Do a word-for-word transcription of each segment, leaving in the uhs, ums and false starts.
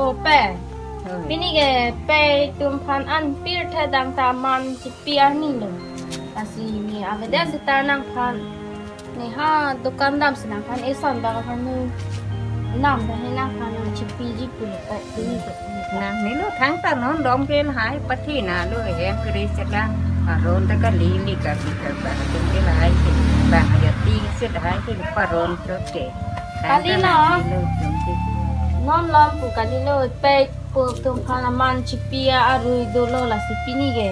O pe. Oi. Pini ke pei atum aphan an pirthe dang ta man chipi arni lo. Lasi ne avedet seta nangphan, ne ha dukan damsi nangphan eson bak aphan nu nam ta he nangphan nang chipiji pulo pe pini ke. Nangnelo, thangta non dom ke lahai pathe nanglo, hem kere chelang. Aron ta kali, li kali, karbak atum ke lahai ke. Bang ajat ti se lahai ke paron chot ke. Kali. Thangta no. Nangnelo, tum ke. Non lom pu kalilo, pei atum aphan man chipi arui dolo, lasi pini ke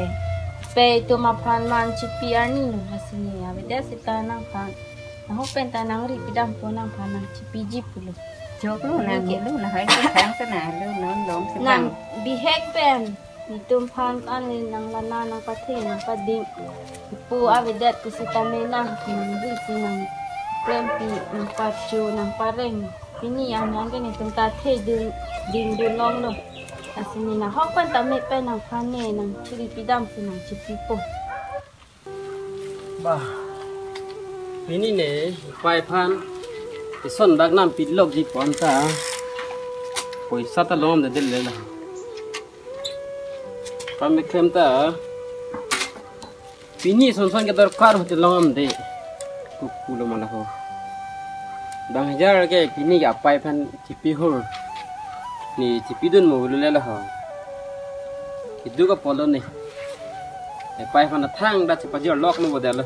pei atum aphan man chipi arni lo, lasi ne avedet seta nangphan, nahok pen ta nangri pidampo, nangphan nang chipiji pulo. Choklo, nangnelo, lahai ke thangta nanglo, non lom se nang bang. Bihek pen netum aphan an nang lana nang pathe nang pading pu avedet pusitame nang, nangri si nang prempi, nang pacho, nang pareng. Pini an nang ke netum ta the ding, dingdun longlo. Lasi ne nahok pen tame pen nangphan ne nang chiri pidamsi nang chipipo. Bah, pini ne pei aphan eson bak nam pilokji pu anta poisa ta longdamde le la. Pame klem ta pini eson eson ke dorkar hote longdamde. Kukulo mana ho. Bang hajar ke pini ke apei aphan chipi hor. Ne chipidun mo hulu le la ho. Keduk apotlo ne. Apei aphan thangta chepajor lok mo bodelo.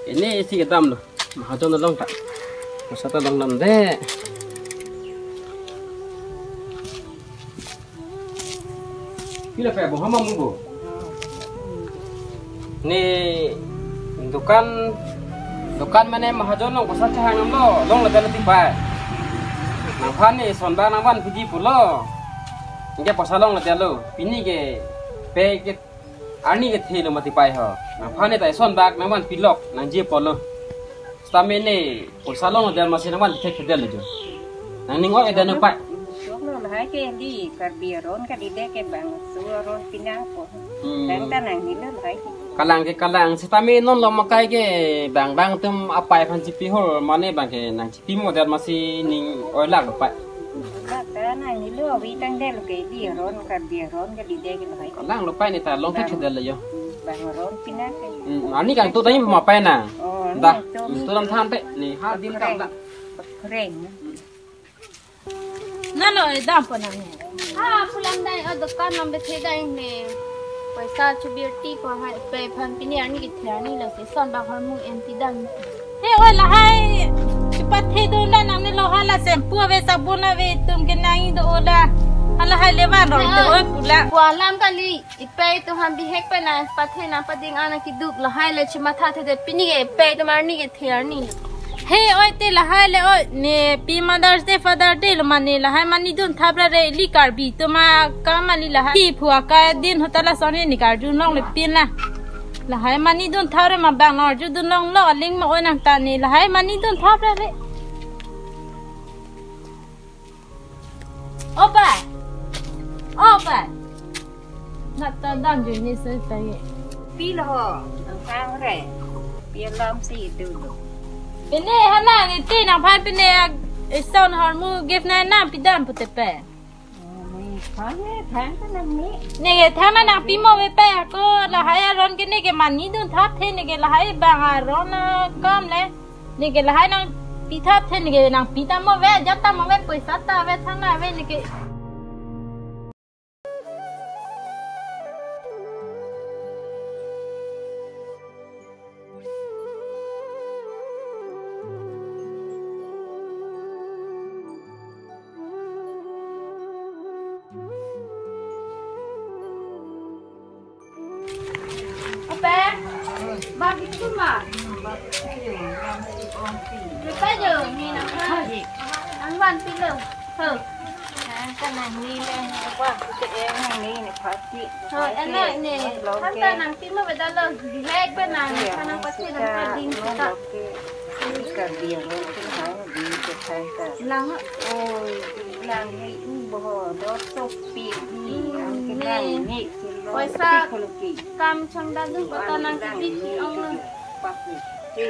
Ene isi kedamlo. Mahajon along ta. Masa ta longdamde. Pila pe bo hama mu bo. Ne dukan, dukan mane mahajon along poisa chehang damlo, longledetlo ti pei. Nangphan ne eson bak nangvanpiji pulo. Anke poisa longledetlo. Pini ke pei ke arni kethelo mati pei ho. Nangphan ne ta eson bak nangvanpilok nangji apotlo. Sitame ne poisa longledet masi nangvanthekthedetlo jo. Nangning oi-edet non pei. Choklo, lahai ke di Karbi aron kalidet ke bangso aron pinangpo. Hmm. Thangta nangnelo lahai ke. Kalang ke kalang, sitame non lom akai ke bang bang atum apei aphan chipi hor mane bang ke nang chipimodet masi ning oilaklo pei. Lak ta nangnelo, avi tangdetlo ke di aron, Karbi aron kalidet ke lahai. Kalanglo pei, ne ta longthekthedetlo jo. Bang aron pinang ke. Hmm, arni kangtung ta imo pei nang. Oh, da, arni kangtung. Student than te, ne ha din kam da. Pakreng. Nalo, eh, dampo nang ne. Ha, pulang dai, oh, dukan lam bethe dai ne. Poisa chubir ti ko ha, pei aphan pini arni kethe arni lo, eson bak hor mu en pidam. He, oh, lahai, chepathe dun la nangnelo, hala shampoo ave, sabun ave, atum ke nangji do la. Halahai le vanrong te, oh, pula. Pu alam kali. Ipei atum aphan bihek pen nangpathe nangpading an keduk lahai le chemathathedet, pini ke ipei atum arni kethe arni. He oi te lahai le oi, ne pi Mother's Day, Father Day lo mane lahai money dun thap ra re, ili Karbi atum akam mane lahai. Pi phu akai din hotel ason ne karjulongle pin la. Lahai money dun thap re ma bang arjudun longlo aling ma oi nang ta ne lahai money dun thap ra re. O pai. O pai. Nat ta damjui ni se ta ye. Pi lo ho, ang kang re. Pi alam si itu lo. Pine hana ni ti nangphan pine ag-, eson hor mu gift na nangpidam pute pe. Oh, ni phan ye thang ta nang ni. Neke thang na nangpimo ve pe ako lahai aron ke neke money dun thap the neke lahai bang aron akam le. Neke lahai nangpi thap the neke nangpi tamo ve, jat tamo ve, poisa ta ave, thang na ave neke. Ape? Bak itu ma? Kita jo, ni nak. Ang wan pilo. Ho. Ang kanang ni le, wa, kita eh, nang ni, ni pati. Ho, enak ni. Lo ke. Kan ta nangpimo bedalo, bilek pe nang, iya, kanang pati kita, nang pading lo kita. Lo ke. Ini Karbi yang lo ke, nang di ke thai ta. Lang. Oi, lang ni, uh, boho, do topi ni, hmm, ang ke ni. Lang ni, silo. Poisa. Pati koloki. Kam chang dan tu, kota nang kipi ong lo. Pakai. Ne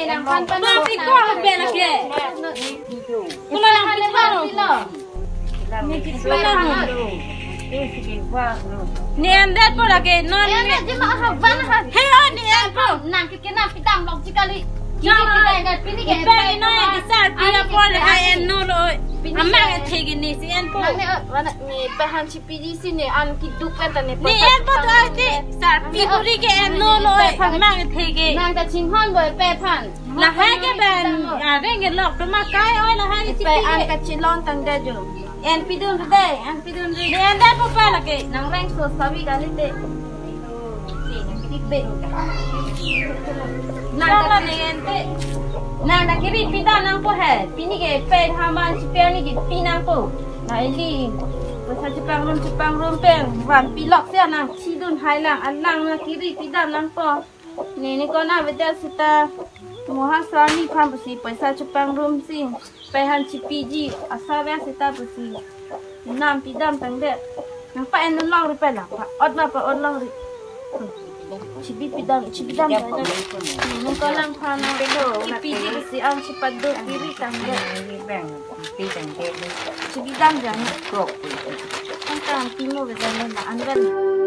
nangphan pan nang piko bela ke. Kuma nang piko lo. Ne en det po lake non. He o ne en po. Nang ke nang pidam lok ji kali. Jalo. Pini ke pini ke. Ipe no ke sarpi apor le ha en no lo. Amang ethe ke ne si en po. Nang ne, uh, mana ne pehan si P G C ne an kiduk pen ta ne. Ne en po to ate. Sarpi kuri ke en no lo. Amang ethe ke. Nang ta chinghon bo pe phan. Lahai ke pen areng ke lok to ma kai oi lahai ke pe an ka chilon tang de jo. En pidun de, en pidun de. Ne en det po pa lake. Nang reng so savi kali te. Nang ta ne en te. Nang ta kiri pidam nangpo he. Pini ke pe haman si pe ni ke pi nangpo. Na ili. Poisa chepangrum chepangrum pen. Van pilok si nang chidun hai lang. Alang na kiri pidam nangpo. Ne ne kona beda sita. Moha sami phan pusi poisa chepangrum si. Pehan si P G asar ya sita pusi. Nam pidam tang de. Nang pa en long ri pela. Pa ot ma pa ot long ri. Chibi pidam, chibi dam. Nung ko lang phan na. P G pusi an si padu kiri tang de. Chibi dam jang. Ang tang pimo beda na an ben.